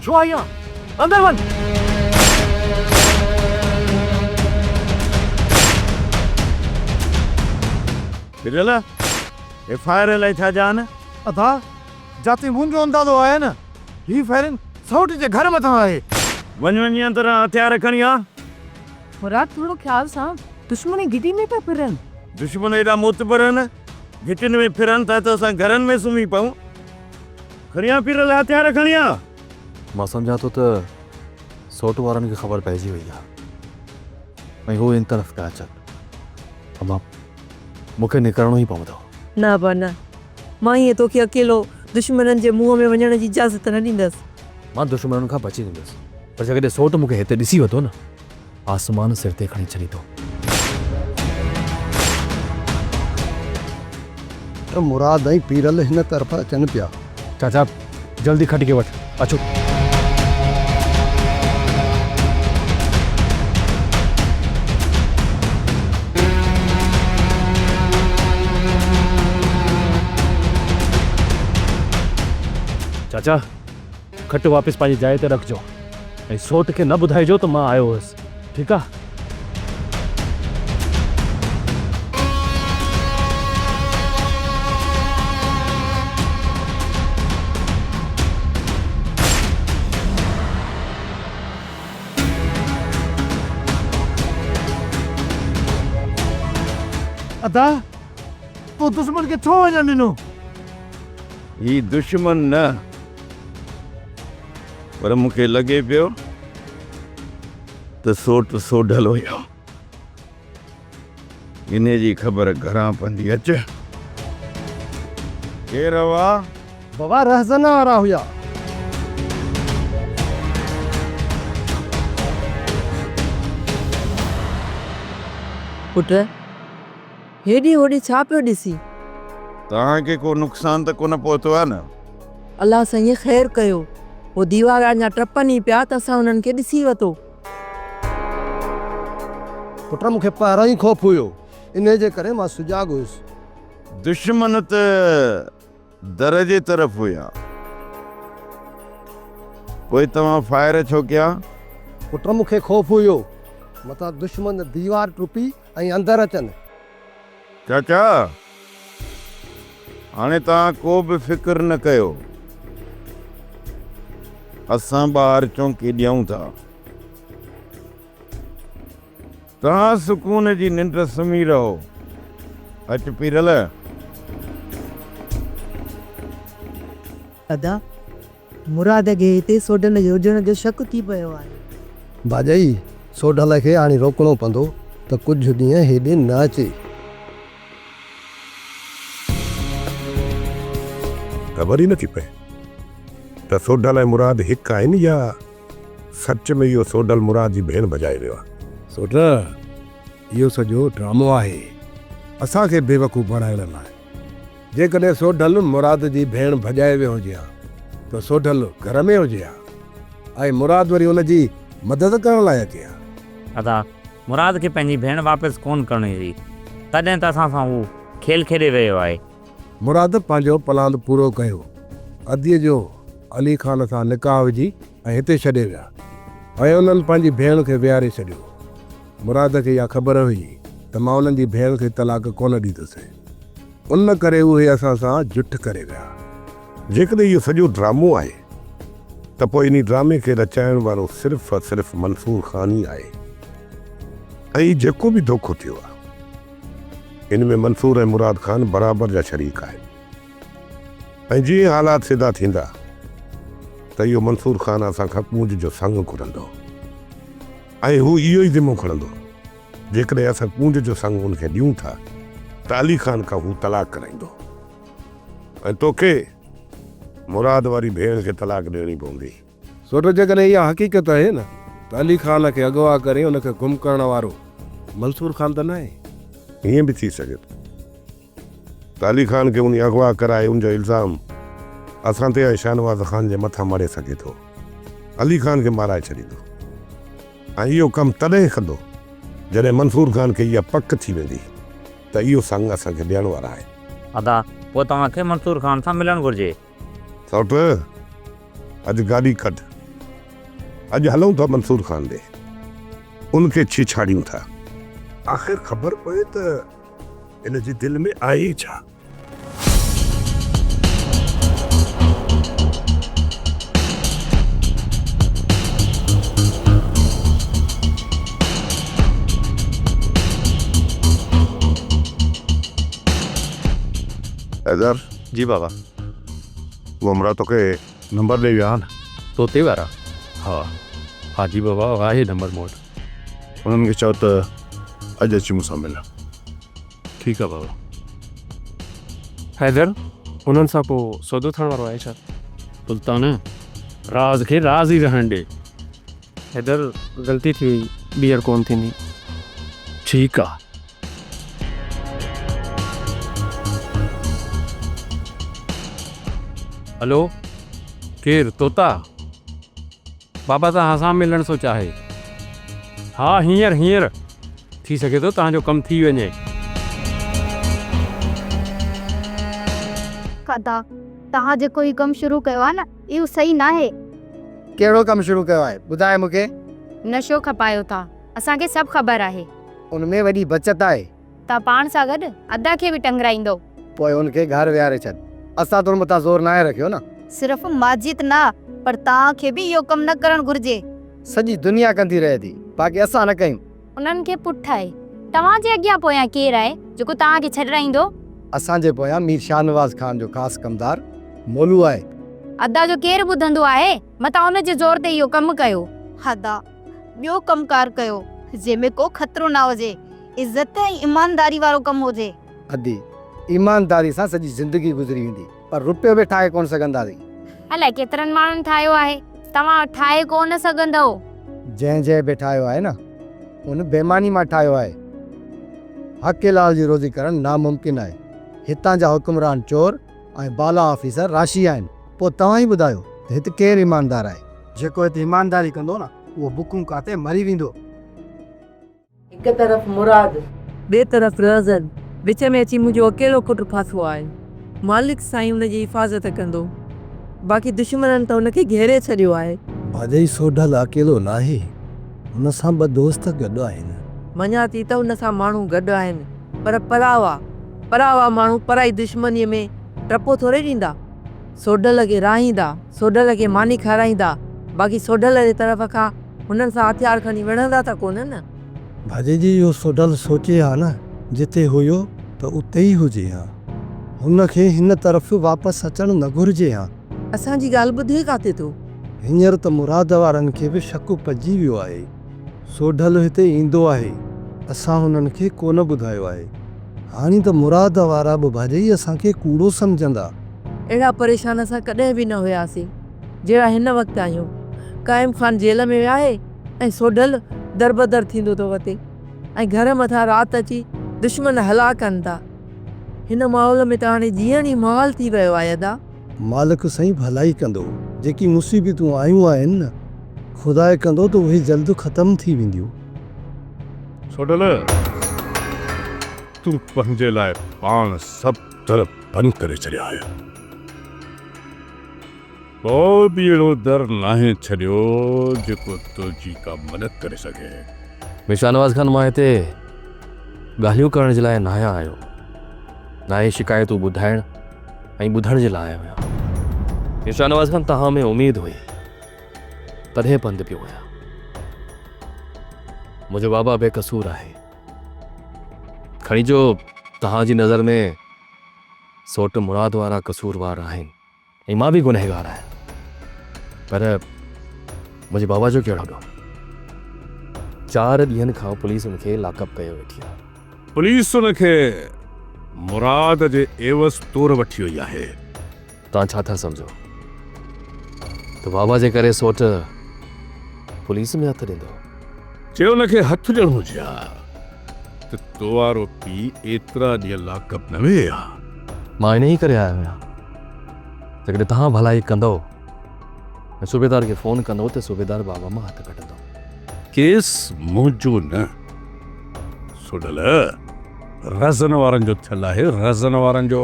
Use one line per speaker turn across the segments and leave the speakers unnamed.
ڇو آئي آن؟ اندر وڃ.
پريل، هي فائر الائي ڇا جا آهن؟
ادا، جاتي منهنجو اندازو آهي نه، هي فائرنگ سئوٽ جي گهر مٿان آهي.
وڃ وڃي اندران هٿيار کڻي آ.
مراد ٿورو خيال سان، دشمن ئي گهٽي ۾ پيا ڦرن.
دشمن ايڏا معتبر آهن، گهٽين ۾ ڦرن ٿا ته اسان گهرن ۾ سمهي پئون. کڻي آ پيرل هٿيار کڻي آ.
مان سمجهان ٿو ته سئوٽ وارن کي خبر پئجي وئي آهي ۽ هو ان طرف پيا اچن. امان مون کي نڪرڻو ئي پوندو.
نه ابا نه، مان ائين توکي اڪيلو دشمنن جي منهن ۾ وڃڻ جي اجازت نه ڏيندس.
مان دشمنن کان بچي ويندس، پر جيڪڏهن سئوٽ مون کي هتي ڏسي ورتو نه، آسمان سر تي کڻي ڇڏيندو.
ته مراد ۽ پيرل هن طرف اچن پيا.
چاچا جلدي کٽ کي وٺ، اچو. چاچا کٽ واپس پنهنجي جاء تي رکجو ۽ سوٽ کي نه ٻڌائجو ته مان آيو هيس، ٺيڪ آ؟
ادا، تو دشمن کي ڇو وڃڻ ڏنو؟
هي دشمن نه پر مون کي لڳي پيو ته سوٽ سوڍل هيو. انهيء جي خبر گهران پوندي. اچ. ڪير هئا؟
بابا رهزن وارا هيا.
پٽ، هيڏي هوڏي ڇا پيو ڏسين؟
توهان کي ڪو نقصان ته ڪونه پهتو آهي نه؟
الله سائينء خير ڪيو. هو ديوار اڃا ٽپن ئي پيا ته اسان انهن کي ڏسي ورتو.
پٽ مون کي پهريان ئي خوف هيو، انهيء جي ڪري مان سجاڳ هيس.
دشمن ته در جي طرف هيا. پوء توهان فائر ڇو ڪيا؟
پٽ مون کي خوف هيو، متان دشمن ديوار ٽپي ۽ اندر اچن.
چاچا! هاڻي توهان ڪو به فڪر نه ڪيو. اسان ٻاهر چونڪي ڏيون ٿا. توهان سڪون جي ننڊ سمهي رهو. اچ پيرل.
ادا، مراد کي هتي سوڍل جي هجڻ جو شڪ ٿي پيو آهي.
ڀاڄائي، سوڍل کي هاڻي روڪڻو پوندو ته ڪجهه ڏينهن هيڏي نه اچي.
خبر ئي نٿي پئي ته سوڍل ۽ مراد هڪ آهن يا سچ ۾ اهو سوڍل مراد جي ڀيڻ ڀڄائي ويو آهي.
سوڍ، اهو سڄو ڊرامو آهي، اسان کي بيوقوف بڻائڻ لاء. جيڪڏهن سوڍل مراد جي ڀيڻ ڀڄائي ويو هجي ها ته سوڍل گهر ۾ هجي ها ۽ مراد وري ان جي مدد ڪرڻ لاء اچي ها.
ادا، مراد کي پنهنجي ڀيڻ واپس ڪونه ڪرڻي هئي، تڏهن ته اسان سان هو کيل کيڏي رهيو آهي.
مراد پنهنجو پلاند پورو ڪيو. اديء جو علي خان سان نڪاح وجهي ۽ هتي ڇڏي ويا ۽ انهن پنهنجي ڀيڻ کي ويهاري ڇڏيو. مراد کي اها خبر هئي ته مان انهن جي ڀيڻ کي طلاق ڪونه ڏيندس. ان ڪري اهي اسان سان جٺ ڪري ويا.
جيڪڏهن اهو سڄو ڊرامو آهي ته پوء انهي ڊرامي کي رچائڻ وارو صرف ۽ صرف منصور خان ئي آهي ۽ هي جيڪو به دوکو ٿيو آهي ان ۾ منصور ۽ مراد خان برابر جا شريڪ آهن ۽ جيئن حالات سڌا ٿيندا ته اهو منصور خان اسان کان ڪونج جو سڱ گهرندو ۽ هو اهو ئي ذمو کڻندو. جيڪڏهن اسان ڪونج جو سڱ ان کي ڏيون ٿا ته علي خان کان هو طلاق ڪرائيندو ۽ توکي مراد واري ڀيڻ کي طلاق ڏيڻي پوندي.
سوٽ جيڪڏهن اها حقيقت آهي نه ته علي خان کي اغوا ڪري ان کي گم ڪرڻ وارو منصور خان ته ناهي؟
ائين به ٿي سگهي ٿو ته علي خان کي انهي اغوا ڪرائي ان جو الزام اسان تي ۽ شاهنواز خان جي مٿان مڙهي سگهي ٿو. علي خان کي مارائي ڇڏيندو ۽ اهو ڪم تڏهن ڪندو جڏهن منصور خان کي اها پڪ ٿي ويندي ته اهو سڱ اسان کي ڏيڻ وارا آهن.
ادا، پوء توهان کي منصور خان سان ملڻ گهرجي.
سئوٽ، اڄ گاڏي ڪڍ. اڄ هلون ٿا منصور خان ڏي، ان کي ڇيڇاڙيون ٿا. آخر خبر پوي ته هن جي دل ۾ آهي ڇا؟ حيدر.
جي بابا.
هو همراهه توکي نمبر ڏئي ويا ها نه؟
طوطي وارا؟ ها. ها جي بابا آهي نمبر مون وٽ.
انهن کي چئو ته اڄ اچي مون سان ملن.
ٺيڪ آ بابا.
حيدر، انهن سان ڪو سودو ٿيڻ وارو آهي ڇا؟
سلطان، راز کي راز ئي رهڻ ڏي.
حيدر، غلطي ٿي وئي، ٻيهر ڪونه ٿيندي.
ٺيڪ آ. هلو، ڪير؟ طوطا؟ بابا توهان سان ملڻ ٿو چاهي. ها هينئر هينئر. ٿي سگهي ٿو توهان جو ڪم ٿي وڃي.
ادا توهان جيڪو هي ڪم شروع ڪيو آهي نه اهو صحيح ناهي.
ڪهڙو ڪم شروع ڪيو آهي ٻڌاء مون کي.
نشو کپايو ٿا اسان کي سڀ خبر آهي.
ان ۾ وڏي بچت آهي.
توهان پاڻ سان گڏ ادا کي به ٽنگرائيندو.
پوء ان کي گهر ويهاري ڇڏ. اسان تون مٿان زور ناهي رکيو نه.
صرف ماجد نه پر توهان کي به اهو ڪم نه ڪرڻ گهرجي.
سڄي دنيا ڪندي رهي ٿي باقي اسان نه ڪيون.
انهن کي پٺ آهي. توهان جي اڳيان پويان ڪير آهي جيڪو توهان کي ڇڏرائيندو؟
اسان جي پويان مير شاهنواز خان جو خاص ڪمدار مولو آهي.
ادا جو ڪير ٻڌندو آهي؟ متان ان جي زور تي اهو ڪم ڪيو. ادا ٻيو ڪم ڪار ڪيو جنهن ۾ ڪو خطرو نه هجي. عزت ۽ ايمانداري وارو ڪم هجي.
ادي ايمانداري سان سڄي زندگي گذري ويندي پر روپيو به ٺاهي ڪونه سگهنداسين.
الائي ڪيترن ماڻهن ٺاهيو آهي. توهان ٺاهي ڪونه سگهندؤ.
جنهن جنهن به ٺاهيو آهي نه ان بيماني مان ٺاهيو آهي. حق حلال جي روزي ڪرڻ ناممڪن آهي. هتان جا حڪمران چور ۽ بالا آفيسر راشي آهن. پوء توهان ئي ٻڌايو ته هت ڪير ايماندار آهي؟ جيڪو هت ايمانداري ڪندو نه اهو بکون ڪاتي مري ويندو.
هڪ طرف مراد. ٻئي طرف رهزن. وچ ۾ اچي منهنجو اڪيلو پٽ ڦاٿو آهي. مالڪ سائين ان جي حفاظت ڪندو. باقي دشمنن ته ان کي گهيري ڇڏيو آهي.
ڀاڄائي سوڍل اڪيلو ناهي. هن سان ٻه دوست گڏ آهن.
مڃان ٿي ته ان سان ماڻهو گڏ آهن پر پراوا، پراوا ماڻهو پرائي دشمنيء ۾ ٽپو ٿوري ڏيندا. سوڍل کي راهيندا، سوڍل کي ماني کارائيندا، باقي سوڍل جي طرف کان هنن سان هٿيار کڻي وڙهندا ته ڪونه نه.
ڀاڄي جي اهو سوڍل سوچي ها نه جتي هيو ته اتي ئي هجي ها. هن کي هن طرف واپس اچڻ نه گهرجي ها.
اسان جي ڳالهه ٻڌي ڪاٿي ٿو.
هينئر ته مراد وارن کي به شڪ پئجي ويو آهي. سوڍل هتي ايندو آهي. اسان هنن کي ڪونه ٻڌايو آهي. هاڻي ته مراد وارا به ڀاڄائي اسان کي ڪوڙو سمجهندا.
اهڙا پريشان اسان ڪڏهن به نه هياسين. جهڙا هن وقت آهيون. قائم خان جيل ۾ آهي ۽ سوڍل دربدر ٿيندو ٿو وتي ۽ گهر مٿان رات اچي دشمن هلا ڪن ٿا. هن ماحول ۾ ته هاڻي جيئڻ ئي محال ٿي ويو آهي ادا.
مالڪ سائين ڀلائي ڪندو. جيڪي مصيبتون آيون آهن نه خدا ڪندو ته اهي جلد ختم ٿي وينديون.
سوڍل تون پنهنجي لاء پاڻ سڀ در بند ڪري ڇڏيا آهن. ڪو به اهڙو در ناهي ڇڏيو جيڪو تنهنجي ڪا مدد ڪري سگهي.
مير شاهنواز خان مان هتي ڳالهيون ڪرڻ جي لاء ناهيان آيو، نه ئي شڪايتون ٻڌائڻ ۽ ٻڌڻ جي لاء آيو آهيان. مير شاهنواز خان توهان ۾ اميد هئي تڏهن پنڌ پيو آهيان. منهنجو بابا بي قصور آهي. کڻي جو توهان جي نظر ۾ سوٽ مراد وارا قصوروار آهن. ۽ مان به گنهگار آهيان پر منهنجي بابا جو ڪهڙو ڏوهه؟ چار ڏينهن کان پوليس ان کي لاڪ اپ ڪيو ويٺي آهي.
پوليس ان کي مراد جي عيوض طور وٺي وئي آهي.
توهان ڇا ٿا سمجهو ته بابا جي ڪري سوٽ پوليس ۾ هٿ ڏيندو؟
جي ان کي هٿ ڏيڻو هجي ها ته تو وارو پيء ايترا ڏينهن لاڪ اپ نه ويهي ها.
مان انهيء ڪري آيو آهيان. جيڪڏهن توهان ڀلائي ڪندؤ ۽ صوبيدار کي فون ڪندؤ ته صوبيدار بابا مان هٿ ڪڍندو.
ڪيس منهنجو نه سوڍل رزن وارن جو ٿيل آهي، رزن وارن جو.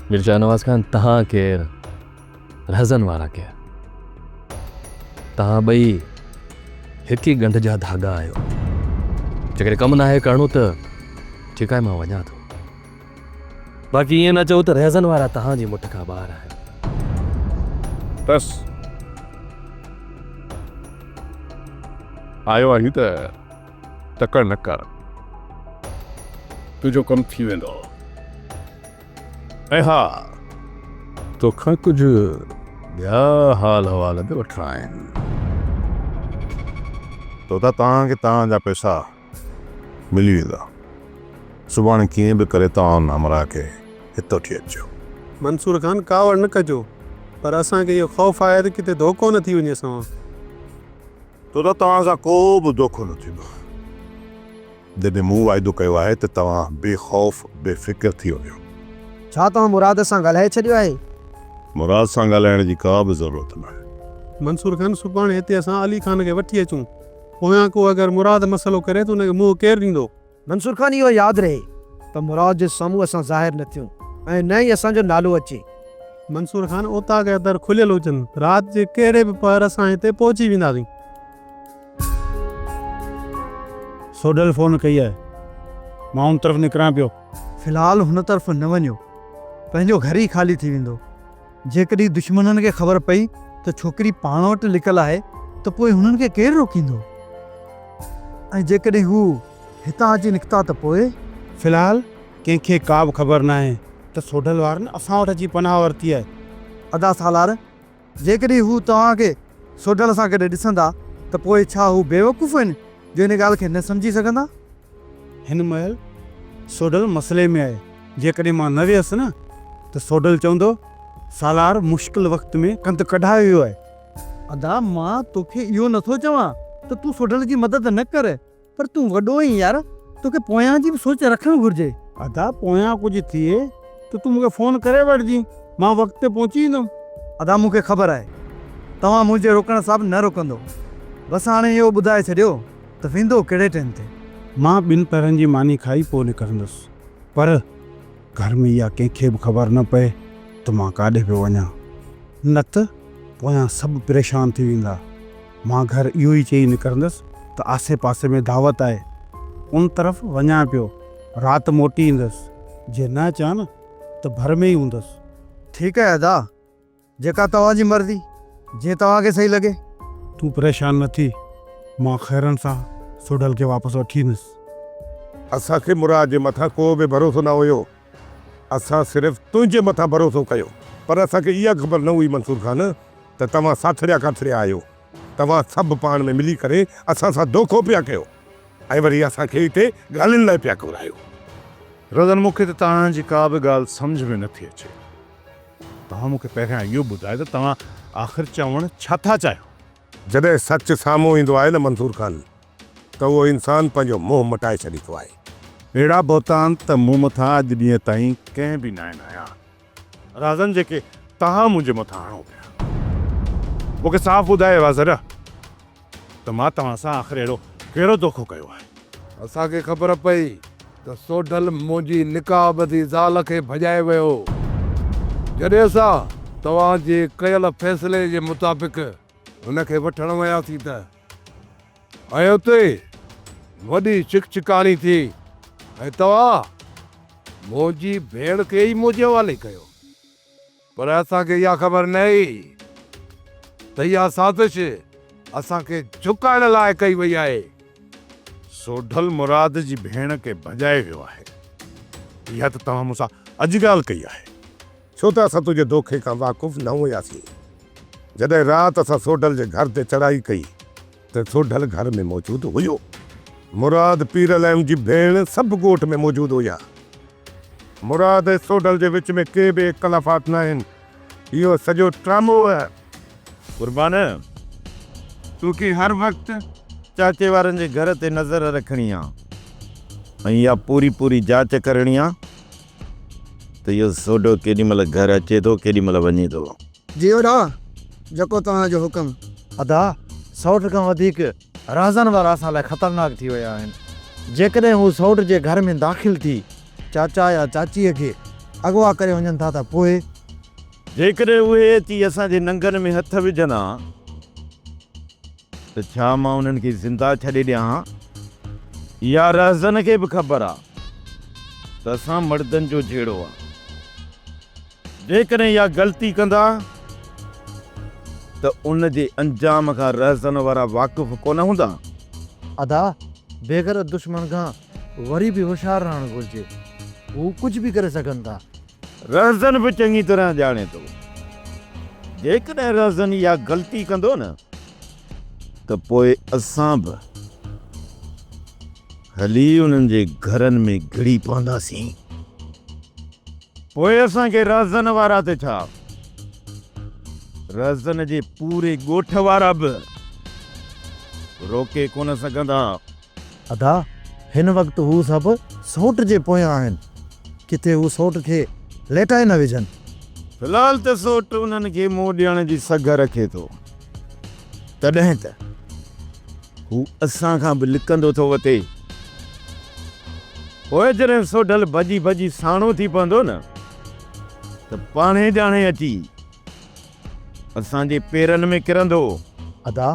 مير شاهنواز خان، توهان ڪير؟ رهزن وارا ڪير؟ توهان ٻئي هڪ ئي ڳنڍ جا ڌاڳا آهيو. جيڪڏهن ڪم ناهي ڪرڻو ته ٺيڪ آهي مان وڃان ٿو. باقي ائين نه چئو ته رهزن وارا توهان جي مٺ کان ٻاهر آهن.
بس آيو آهين ته تڪڙ نه ڪر. تنهنجو ڪم ٿي ويندو. ۽ ها توکان ڪجهه ٻيا حال احوال به وٺڻا آهن.
توتا توهان کي توهان جا پئسا ملي ويندا. سڀاڻي ڪيئن به ڪري توهان ان همراهه کي هت وٺي اچجو.
منصور خان ڪاوڙ نه ڪجو پر اسان کي اهو خوف آهي ته ڪٿي ڌوڪو نه ٿي وڃي سوان.
توتا توهان سان ڪو به دوکو نه ٿيندو. جڏهن مون واعدو ڪيو آهي ته توهان بي خوف بي فڪر ٿي وڃو.
ڇا توهان مراد سان ڳالهائي ڇڏيو آهي؟
مراد سان ڳالهائڻ جي ڪا به ضرورت ناهي.
منصور خان، سڀاڻي هتي اسان علي خان کي وٺي اچون. پويان ڪو اگر مراد مسئلو ڪري ته ان کي منهن ڪير ڏيندو؟
منصور خان، اهو ياد رهي ته مراد جي سامهون اسان ظاهر نه ٿيون ۽ نه ئي اسان جو نالو اچي.
منصور خان، اوطاق جا در کليل هجن. رات جي ڪهڙي به پهر اسان هتي پهچي وينداسين.
سوڍل فون ڪئي آهي. مان ان طرف نڪران پيو.
في الحال هن طرف نه وڃو. پنهنجو گهر ئي خالي ٿي ويندو. جيڪڏهن دشمنن کي خبر پئي ته ڇوڪري پاڻ وٽ لڪل آهي ته پوء هنن کي ڪير روڪيندو؟ ۽ جيڪڏهن هو هتان اچي نڪتا ته پوء؟
في الحال ڪنهن کي ڪا به خبر ناهي ته سوڍل وارن اسان وٽ اچي پناهه ورتي آهي.
ادا سالار! جيڪڏهن هو توهان کي سوڍل سان گڏ ڏسندا ته پوء ڇا هو بيوقوف آهن جو ان ڳالهه کي نه سمجهي سگهندا؟
هن مهل سوڍل مسئلي ۾ آهي. جيڪڏهن مان نه ويس نه ته سوڍل چوندو، سالار مشڪل وقت ۾ ڪنڌ ڪڍائي ويو آهي.
ادا مان توکي اهو نٿو چوان ته تون سوڍل جي مدد نه ڪر، پر تون وڏو آهين يار، توکي پويان جي به سوچ رکڻ گهرجي.
ادا پويان ڪجهه ٿئي ته تون مون کي فون ڪري وٺجين، مان وقت تي پهچي ويندم.
ادا مون کي خبر آهي توهان منهنجي روڪڻ سان به نه رڪندو، بس هاڻي اهو ٻڌائي ڇڏيو ته ويندو ڪهڙي ٽائيم تي.
مان ٻن پهرن جي ماني کائي پوء نڪرندس، پر گهر ۾ اها ڪنهن کي به خبر نه پئي ته مان ڪاڏي پيو وڃان، نه ته پويان سڀ پريشان ٿي ويندا. مان گهر اهو ئي چئي نڪرندس ته آسي پاسي ۾ دعوت آهي، ان طرف وڃان پيو، رات موٽي ايندس، جي نه اچان نه ته ڀر ۾ ئي هوندس.
ٺيڪ آهي ادا، جيڪا توهان جي مرضي، جيئن توهان کي صحيح لڳي.
تون پريشان نه ٿي، مان خيرن سان سوڍل کي واپس وٺي ايندس.
اسان کي مراد جي مٿان ڪو به ڀروسو نه هيو. اسان صرف تنهنجي مٿان ڀروسو ڪيو، پر اسان کي اها خبر نه هئي منصور خان ته توهان ساٿڙيا ڪاٿڙيا آهيو. توهان سڀ پاڻ ۾ ملي ڪري اسان سان دوکو پيا ڪيو ۽ وري اسان کي هتي ڳالهين لاء پيا گهرايو.
رزن مون کي ته توهان جي ڪا به ڳالهه سمجهه ۾ نٿي اچي. توهان مون کي پهريان اهو ٻڌايو ته توهان آخر چوڻ ڇا ٿا چاهيو؟
جڏهن سچ سامهون ايندو آهي نه منصور خان ته اهو انسان پنهنجو منهن مٽائي ڇڏيندو آهي.
اهڙا بهتان ته مون مٿان اڄ ڏينهن تائين ڪنهن به ناهن هنيا. رازن جيڪي توهان منهنجي مٿان هڻو پيا. مون کي صاف ٻڌايو واضح ته مان توهان سان آخر اهڙو ڪهڙو دوکو ڪيو آهي.
اسان کي خبر پئي ته سوڍل منهنجي نڪاح ٻڌي زال کي ڀڄائي ويو. جڏهن اسان توهان جي ڪيل فيصلي جي مطابق هن کي وٺڻ وياسين ته ۽ اتي وڏي ڇڪ ڇڪاڻي ٿي ۽ توهان منهنجي ڀيڻ کي ئي منهنجي حوالي ڪيو. پر اسان کي اها خبر نه هئي ته اها سازش اسان کي جهڪائڻ لاء ڪئي وئي آهي.
سوڍل مراد جي ڀيڻ کي ڀڄائي ويو آهي. اها ته توهان مون سان اڄ ڳالهه ڪئي آهي.
ڇو ته اسان تنهنجي دوکي کان واقف نه هياسين. جڏهن رات اسان سوڍل جي گهر تي چڙهائي ڪئي ته سوڍل گهر ۾ موجود هيو. مراد پيرل ۽ ان جي ڀيڻ سڀ ڳوٺ ۾ موجود هيا. مراد ۽ سوڍل جي وچ ۾ ڪي به اختلافات ناهن. اهو سڄو ڊرامو آهي.
قربان، توکي هر وقت چاچي وارن جي گهر تي نظر رکڻي آ ۽ اها پوري پوري جاچ ڪرڻي آ ته اهو سوڍو ڪيڏي مهل گهر اچي ٿو ڪيڏي مهل وڃي ٿو.
جي ادا، جيڪو توهان جو حڪم.
ادا، سئوٽ کان وڌيڪ رهزن وارا اسان لاء خطرناڪ ٿي ويا آهن. جيڪڏهن هو سئوٽ جي گهر ۾ داخل ٿي چاچا يا چاچيء کي اغوا ڪري وڃن ٿا ته پوء؟
جيڪڏهن اهي اچي اسان جي ننگن ۾ هٿ وجهن ها ته ڇا مان انهن کي زنده ڇڏي ڏيان ها؟ يا رهزن کي به خبر آ ته اسان مڙدن جو جهيڙو آ. جيڪڏهن اها غلطي ڪندا ته ان جي انجام کان رهزن وارا واقف ڪونه هوندا.
ادا، بيغيرت دشمن کان وري به هوشيار رهڻ گهرجي. هو ڪجهه به ڪري سگهن ٿا.
رهزن به چڱي طرح ڄاڻي ٿو. جيڪڏهن رهزن اها غلطي ڪندو نه ته پوء اسان به هلي انهن جي گهرن ۾ گهڙي پونداسين. پوء اسان کي رهزن وارا ته ڇا، رهزن جي پوري ڳوٺ وارا به روڪي ڪونه سگهندا.
ادا، هن وقت هو سڀ سئوٽ جي پويان آهن، ڪٿي هو سئوٽ کي ليٽائي نه وجهن.
في الحال ته سئوٽ انهن کي منهن ڏيڻ جي سگهه رکي ٿو، تڏهن ته هو اسان کان به لڪندو ٿو وتي. پوء جڏهن سوڍل ڀڄي ڀڄي ساڻو ٿي پوندو نه ته پاڻهي ڄاڻي اچي اسان جي پيرن ۾ ڪرندو.
ادا،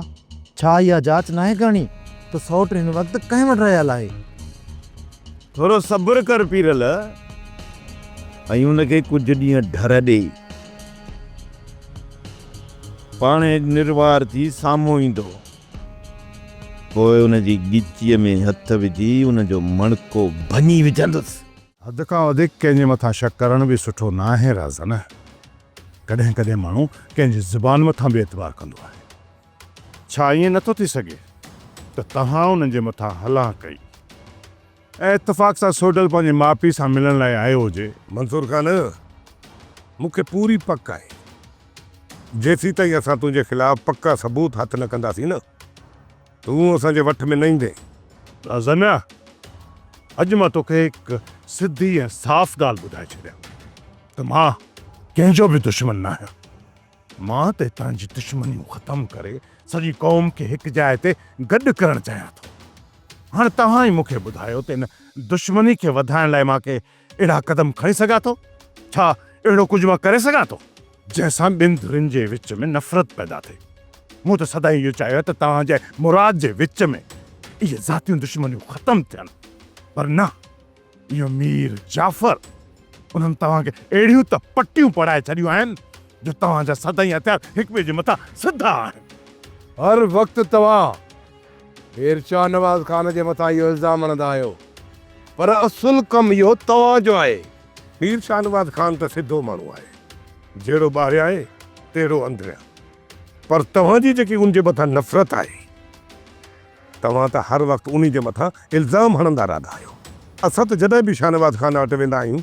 ڇا اها جاچ ناهي ڪرڻي ته سئوٽ هن وقت ڪنهن وٽ رهيل آهي؟
ٿورو صبر ڪر پيرل ۽ ان کي ڪجهه ڏينهن ڍر ڏي. پاڻهي نروار ٿي سامهون ايندو. پوء ان جي ڳچيء ۾ هٿ وجهي ان جو مڻڪو ڀڃي وجهندس.
حد کان وڌيڪ ڪنهن جي مٿان شڪ ڪرڻ به سٺو ناهي رازن. ڪڏهن ڪڏهن ماڻهو ڪنهن جي زبان مٿان به اعتبار ڪندو آهي. ڇا ائين نٿو ٿي سگهي ته توهان انهن جي مٿان هلان ڪئي ۽ اتفاق سان سوڍل پنهنجي ماء پيء سان ملڻ لاء آيو هجي؟
منصور خان، مون کي پوري پڪ آهي، جيسيتائين اسان تنهنجي خلاف پڪا ثبوت هٿ نه ڪنداسين نه، تون اسان جي وٺ ۾ نه ايندين.
رازن، اڄ مان توکي هڪ سڌي ۽ صاف ڳالهه ٻڌائي ڇڏيان ته مان ڪنهن جو به دشمن ناهيان. مان ته هتان جي دشمنيون ختم ڪري سڄي قوم کي هڪ جاء تي گڏ ڪرڻ چاهيان ٿو. هاڻ توهان ئي مون کي ٻڌايو ته ان دشمني کي وڌائڻ لاء مان ڪي اهڙا قدم کڻي سگهان ٿو؟ ڇا اهڙو ڪجهه مان ڪري سگهان ٿو، جنهن سان ٻن ڌرين جي وچ ۾ نفرت پيدا ٿئي؟ مون ته سدائين اهو چاهيو ته توهان جي ۽ مراد جي وچ ۾ اهي ذاتيون دشمنيون ختم ٿين، پر نه، اهو مير جعفر انهن توهان کي اهڙيون ته پٽيون پڙهائي ڇڏيون آهن جو توهان جا سدائين هٿيار هڪ ٻئي جي مٿان سڌا آهن.
هر وقت توهان مير شاهنواز خان جي مٿان اهو الزام هڻندا آهيو، پر اصل ڪم اهو توهان جو آهي.
مير شاهنواز خان ته سڌو ماڻهو آهي، جهڙو ٻاهريان آهي تهڙو اندريان، پر توهان جي جيڪي ان جي مٿان نفرت آهي، توهان ته هر وقت انهي جي مٿان الزام هڻندا رهندا آهيو. اسان ته جڏهن به شاهنواز خان وٽ ويندا آهيون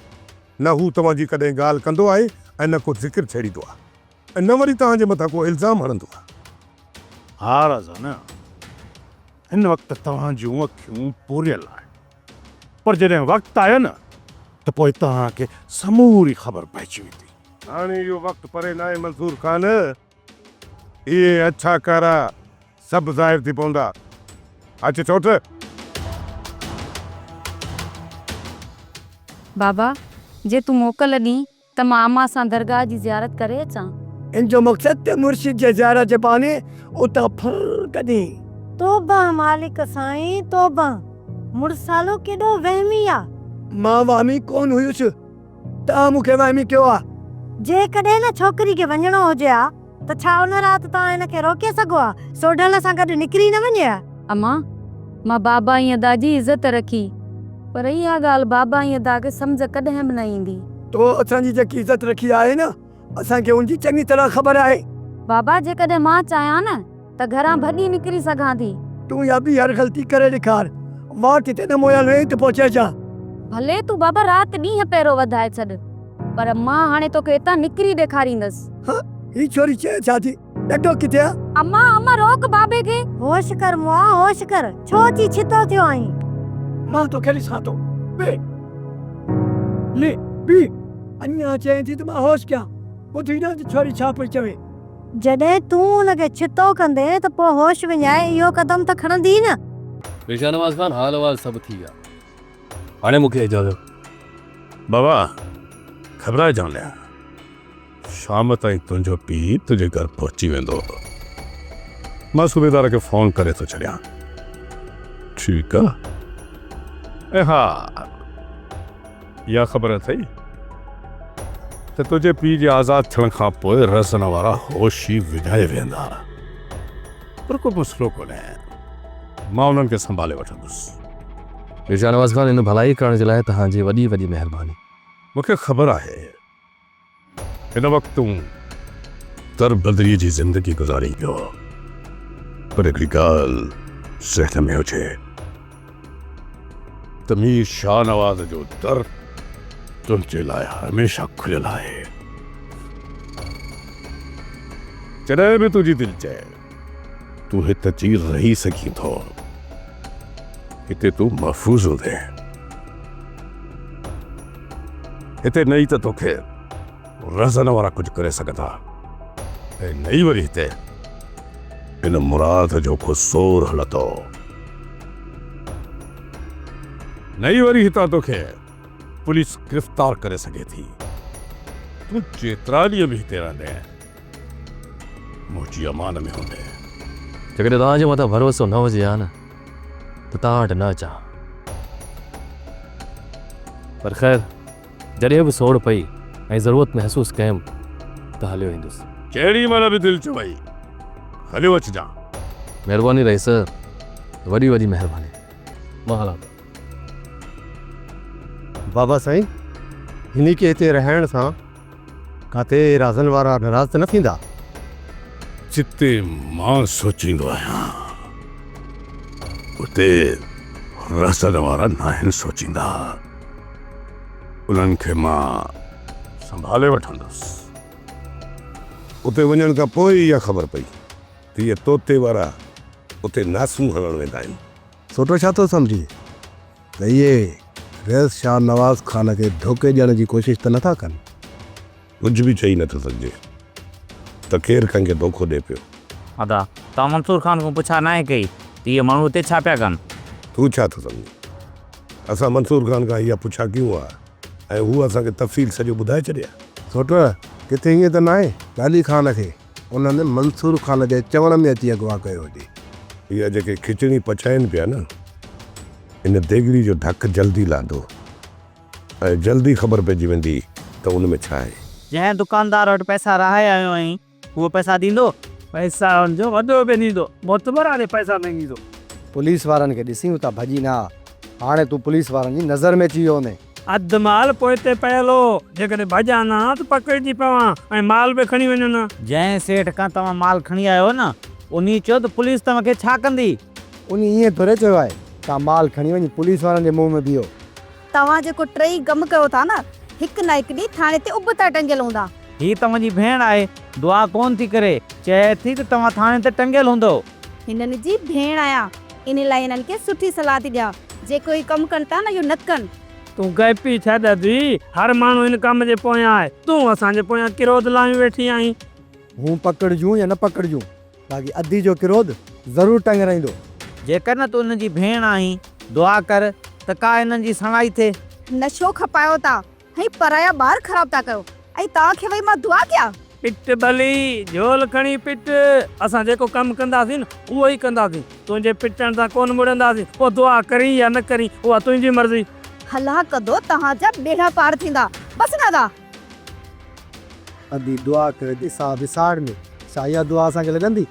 نه هو توهان جي ڪڏهن ڳالهه ڪندو آهي ۽ نه ڪو ذڪر ڇيڙيندو آهي ۽ نه وري توهان جي مٿان ڪو الزام هڻندو آهي.
ها رضا، هن وقت توهان جون اکيون پوريل آهن پر جڏهن وقت آيو نه ته پوء توهان کي سموري خبر پئجي ويندي.
هاڻي اهو وقت پري ناهي منصور خان. اهي اڇا ڪارا سڀ ظاهر ٿي پوندا. اچ چوٽ.
بابا، جي تون موڪل ڏين ته مان امان سان درگاهه جي زيارت ڪري اچان.
ان جو مقصد ته مرشد جي زيارت جي بهاني اتان ڦر ڪڍين.
توبه مالڪ سائين توبه، مڙسالو ڪيڏو وهمي آ.
مان وهمي ڪونه هيس. توهان مون کي وهمي ڪيو آ.
جيڪڏهن نه ڇوڪري کي وڃڻو هجي ها ته ڇا ان رات توهان هن کي روڪي سگهو ها؟ سوڍل سان گڏ نڪري نه وڃي ها؟
امان، مان بابا ۽ ادا جي عزت رکي، پر اها ڳالهه بابا ۽ ادا کي سمجهه ڪڏهن به نه ايندي.
تو اسان جي جيڪي عزت رکي آهي نه، اسان کي ان جي چڱي طرح خبر آهي.
بابا، جيڪڏهن مان چاهيان نه ته گهران ڀڄي نڪري سگهان ٿي.
تون اها ٻيهر غلطي ڪري ڏيکار. واٽ تي نه مويل رهين ته پوء چئجان.
ڀلي تون بابا رات ڏينهن پهرو وڌائي ڇڏ، پر مان هاڻي توکي هتان نڪري ڏيکاريندس.
ها، هي ڇوري چئي ڇا ٿي؟ ڏڍو ڪٿي آ؟
اما، اما روڪ بابي کي.
هوش ڪر مئا، هوش ڪر. ڇو اچي ڇتو ٿيو آهين؟
مان توکي ڏسان ٿو. بيهه. لي، بيهه. اڃا چئين ٿي ته مان هوش ڪيان. ٻڌي نه ته ڇوري ڇا پئي چوي.
جڏهن تون ان کي ڇتو ڪندين ته پوء هوش وڃائي اهو قدم ته کڻندي نه.
مير شاهنواز خان، حال احوال سڀ ٿي ويا. هاڻي مون کي اجازت.
بابا، گهٻرائجان ليا.
شام تائين تنهنجو پيء تنهنجي گهر پهچي ويندو. مان صوبيدار کي فون ڪري ٿو ڇڏيان. ٺيڪ آ. ۽ ها اها خبر اٿئي ته تنهنجي پيء جي آزاد ٿيڻ کان پوء رهزن وارا هوش ئي وڃائي ويهندا. پر ڪو مسئلو ڪونهي. مان انهن کي سنڀالي وٺندس.
مير شاهنواز خان ان ڀلائي ڪرڻ جي لاء توهان جي وڏي وڏي مهرباني.
مون کي خبر آهي هن وقت تون دربدريء جي زندگي گذارين پيو، پر هڪڙي ڳالهه ذهن ۾ هجي ته مير شاهنواز جو در تنهنجي لاء هميشه کليل آهي. جڏهن به تنهنجي دل چئي، تون هت اچي رهي سگهين ٿو. هتي تون محفوظ هوندين. هتي نه ئي ته توکي رهزن وارا ڪجهه ڪري سگهندا ۽ نه ئي وري هتي ان مراد جو ڪو زور هلندو. نه ئي وري هتان توکي پوليس گرفتار ڪري سگهي ٿي. تون جيترا ڏينهن به هتي رهندين. منهنجي امان ۾ هوندين.
جيڪڏهن توهان جي مٿان ڀروسو نه هجي ها نه ته توهان وٽ نه اچان ها. پر خير جڏهن به سوڙ پئي ۽ ضرورت محسوس ڪيم ته هليو ايندس.
جهڙي مهل به دل چوئي هليو اچجان.
مهرباني رئيس وڏي وڏي مهرباني. مان هلان ٿو.
بابا سائين هني کي هتي رهائڻ سان ڪاتي رازن وارا ناراض ته نه ٿيندا؟
جتي مان سوچيندو آهيان، اتي رازن وارا ناهن سوچيندا. انهن کي مان سنڀالي وٺندس.
اتي وڃڻ کان پوء ئي اها خبر پئي ته اهي طوطي وارا اتي ناسون هڻڻ ويندا آهن.
سوٽو ڇا ٿو سمجهين؟ ته اهي رئيس شاهه نواز خان کي ڌوڪي ڏيڻ جي ڪوشش ته نٿا ڪن؟
ڪجهه به چئي نٿو سگهجي ته ڪير ڪنهن کي ڌوڪو ڏئي پيو.
ادا، توهان منصور خان کان پڇا ناهي ڪئي ته اهي ماڻهو اتي ڇا پيا ڪن؟
تون ڇا ٿو سمجهين؟ اسان منصور خان کان اها پڇا ڪيون ها ۽ هو اسان کي تفصيل سڄو ٻڌائي ڇڏي ها.
سوٽ، ڪٿي ائين ته ناهي ته علي خان کي انهن منصور خان جي چوڻ ۾ اچي اغوا ڪيو هجي.
اها جيڪي کچڻي پچائين پيا نه، ان ديڳڙي جو ڍڪ جلدي لاڌو ۽ جلدي خبر پئجي ويندي ته ان ۾ ڇا آهي.
جنهن دڪاندار وٽ پئسا رهائي آيو آهين، هو پئسا ڏيندو؟
پئسا هن جو وڏو به ڏيندو، معتبر آهي پئسا مڱيندو.
پوليس وارن کي ڏسين اتان ڀڄي نه آ، هاڻي تون پوليس وارن جي نظر ۾ اچي ويو هوندين.
اڌ مال پوئتي پيل هو، جيڪڏهن ڀڄان ها ته پڪڙجي پوان ۽ مال به کڻي وڃن ها.
جنهن سيٺ کان توهان مال کڻي آيا هئو نه، انهي چيو ته پوليس توهان کي ڇا ڪندي؟
انهي ائين ٿوري چيو آهي، توهان مال کڻي وڃي پوليس وارن جي منهن ۾ بيهو.
توهان جيڪو ٽئي ڪم ڪيو ٿا نه، هڪ نه هڪ ڏينهن ٿاڻي تي ابتا ٽنگيل هوندا.
هي توهان جي ڀيڻ آهي، دعا ڪونه ٿي ڪري، چئي ٿي ته توهان ٿاڻي تي ٽنگيل هوندؤ.
هنن جي ڀيڻ آهيان، انهي لاء هنن کي سٺي صلاح ٿي ڏيان، جيڪو هي ڪم ڪن ٿا نه اهو نه ڪن.
تون گئپي ڇڏ ادي، هر ماڻهو هن ڪم جي پويان آهي، تون اسان جي پويان ڪروڌ لايون ويٺي آهين.
هون پڪڙجون يا نه پڪڙجون، باقي ادي جو ڪروڌ ضرور ٽنگرائيندو.
جيڪر نه تون هنن جي ڀيڻ آهين، دعا ڪر ته ڪا هنن جي سڻائي ٿئي.
نشو کپايو ٿا ۽ پرايا ٻار خراب ٿا ڪيو ۽ توهان کي وئي مان دعا ڪيان.
پٽ ڀلي، جهول کڻي پٽ، اسان جيڪو ڪم ڪنداسين نه اهو ئي ڪنداسين، تنهنجي پٽڻ سان ڪونه مڙنداسين، پوء دعا ڪرين يا نه ڪرين اها تنهنجي مرضي.
هلان ڪندو توهان جا ٻيڙا پار ٿيندا، بس نه ادا.
ادي دعا ڪري ٿي سا وساڙ ۾، ڇا اها دعا اسان کي لڳندي؟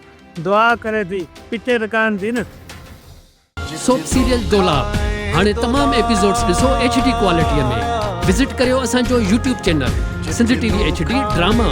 دعا ڪري ٿي، پٽي ته ڪانه ٿي نه.
سوپ سيريل دولاب هاڻي تمام ايپيسوڊز ڏسو ايڇ ڊي ڪوالٽي ۾ وزٽ ڪريو اسان جو YouTube channel Sindh T V H D drama.